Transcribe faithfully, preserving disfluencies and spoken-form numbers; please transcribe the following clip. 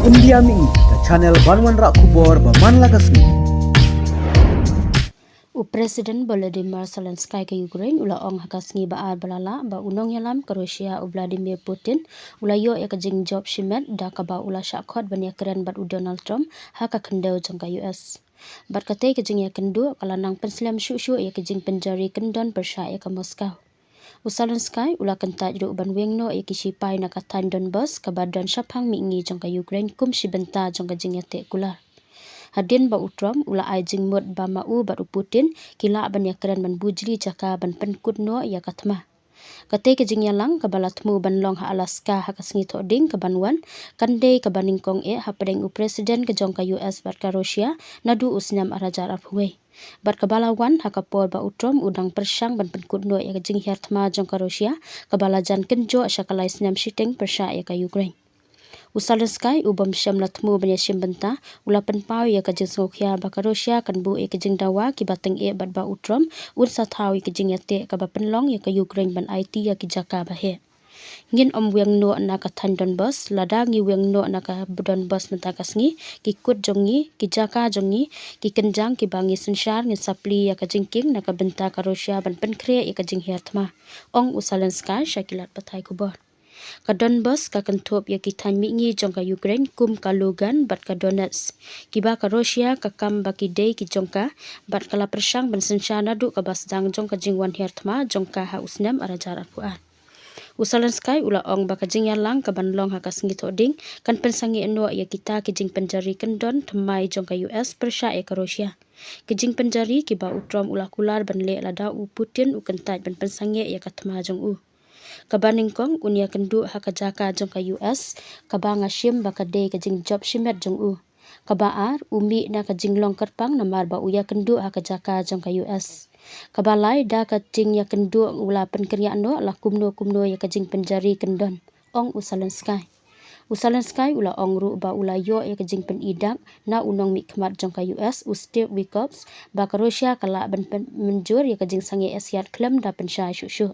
India Mih, ka channel ban wanrah khubor ba man la ka sngi. U President Volodymyr Zelensky ka Ukraine u la ong ha ka sngi ba ar ba la lah ba u nongïalam ka Russia u Vladimir Putin u la ïoh ïa ka jingjop shimet da kaba u la shah khot ban ïakren bad u Donald Trump ha ka khyndew jong ka U S. Bad katei ka jingïakynduh ka la nang pynslem shuh shuh ïa ka jingpynjari kyndon pyrshah ïa ka Moscow. U Zelensky u la kyntait ruh ban weng noh ïa ki shipai na ka thaiñ Donbas kaba don shaphang mihngi jong ka Ukraine kum shi bynta jong ka jingïateh kular. Hadien ba u Trump u la ai jingmut ba ma u bad u Putin ki lah ban ïakren ban bujli jaka ban pynkut noh ïa ka thma. Katei ka jingïalang kaba la thmu ban long ha Alaska ha ka sngi Thohdieng kaban wan kan dei kaba nyngkong eh hapdeng u President ka jong ka U S bad ka Russia naduh u snem ar hajar arphew wei. Bad kaba la wan ha ka por ba u Trump u dang pyrshang ban pynkut noh ïa ka jinghiar thma jong ka Russia kaba la jan kynjoh sha ka lai snem shiteng pyrshah ïa ka Ukraine. U Zelensky u bym shym la thmu ban ïashim bynta u la pynpaw ïa ka jingsngewkhia ba ka Russia kan buh ïa ka jingdawa kiba tyngeh bad ba u Trump un sa thaw ïa ka jingïateh kaba pynlong ïa ka Ukraine ban aiti ïa ki jaka ba heh. Ngin ym weng noh na ka thaiñ Donbas, lada ngi weng noh na ka Donbas mynta ka sngi, ki kut jong ngi, ki jaka jong ngi, ki kynjang kiba ngi synshar ngin sa plie ïa ka jingkieng na ka bynta ka Russia ban pynkhreh ïa ka jinghiar thma, ong u Zelensky sha ki lad pathai khubor. Ka Donbas ka kynthup ïa ki thaiñ mihngi jong ka Ukraine kum ka Lugansk bad ka Donetsk, kiba ka Russia ka kam ba ki dei ki jong ka, bad ka la pyrshang ban synshar naduh kaba sdang jong ka jingwan hiar thma jong ka ha u snem ar hajar arphew ar. U Zelensky u la ong ba ka jingïalang kaban long ha ka sngi Thohdieng kan pynsangeh noh ïa kita ki jingpynjari kyndon thymmai jong ka U S pyrshah ïa ka Russia. Ki jingpynjari kiba u Trump u la kular ban leh lada u Putin u kyntait ban pynsangeh ïa ka thma jong u. Kaba nyngkong un ïakynduh ha ka jaka jong ka U S kaba nga shim ba ka dei ka jingjop shimet jong u. Kaba ar, u mih na ka jinglong kyrpang namar ba u ïakynduh ha ka jaka jong ka U S. Kaba lai, da ka jingïakynduh u la pynkynriah noh la kumno kumno ïa ka jingpynjari kyndon, ong u Zelensky. U Zelensky u la ong ruh ba u la ïoh ïa ka jingpyni dak na u nongmihkhmat jong ka U S u Steve Witkoff ba ka Russia ka lah ban pyn-, mynjur ïa ka jingsangeh ïasiat khlem da pynshai shuh shuh.